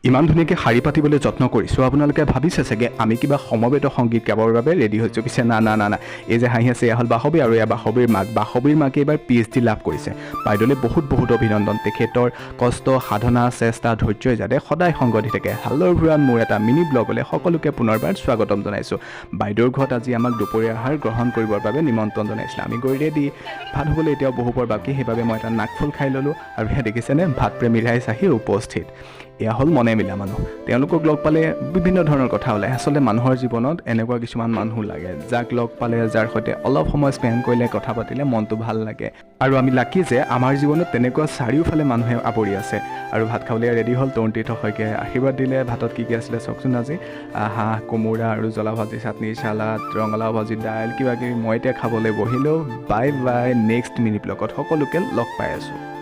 ইমান ধুনীয়াকৈ শাৰী পাতিবলৈ যত্ন কৰিছোঁ। আপোনালোকে ভাবিছে চাগে আমি কিবা সমবেত সংগীত গাবৰ বাবে ৰেডি হৈছোঁ। পিছে না না না না, এই যে হাঁহি আছে এয়া হ'ল বাসৱী আৰু এয়া বাসৱীৰ মাক। বাসৱীৰ মাকে এইবাৰ পিএইচডি লাভ কৰিছে। বাইদেউলৈ বহুত বহুত অভিনন্দন। তেখেতৰ কষ্ট, সাধনা, চেষ্টা, ধৈৰ্যই যাতে সদায় সংগ দি থাকে। হেল্ল' এভৰিৱান, মোৰ এটা মিনি ব্লগলৈ সকলোকে পুনৰবাৰ স্বাগতম জনাইছোঁ। বাইদেউৰ ঘৰত আজি আমাক দুপৰীয়া আহাৰ গ্ৰহণ কৰিবৰ বাবে নিমন্ত্ৰণ জনাইছিলে। আমি গৈ ৰেডি। ভাত হ'বলৈ এতিয়াও বহু পৰ বাকী, সেইবাবে মই এটা নাকফুল খাই ল'লোঁ। আৰু সেয়া দেখিছেনে, ভাতপ্ৰেমী ৰাইজ আহি উপস্থিত। এয়া হ'ল মনে মিলা মানুহ। তেওঁলোকক লগ পালে বিভিন্ন ধৰণৰ কথা ওলায়। আচলতে মানুহৰ জীৱনত এনেকুৱা কিছুমান মানুহ লাগে, যাক লগ পালে, যাৰ সৈতে অলপ সময় স্পেণ্ড কৰিলে, কথা পাতিলে মনটো ভাল লাগে। আৰু আমি লাকি যে আমাৰ জীৱনত তেনেকুৱা চাৰিওফালে মানুহে আৱৰি আছে। আৰু ভাত খাবলৈ ৰেডি হ'ল। তৰুণ তীৰ্থ শইকীয়াই আশীৰ্বাদ দিলে। ভাতত কি কি আছিলে চাওকচোন আজি। হাঁহ, কোমোৰা আৰু জ্বলা ভাজি, চাটনি, চালাড, ৰঙালাও ভাজি, দাইল, কিবা কিবি। মই এতিয়া খাবলৈ বহিলোঁ। বাই বাই, নেক্সট মিনি ব্লগত সকলোকে লগ পাই আছোঁ।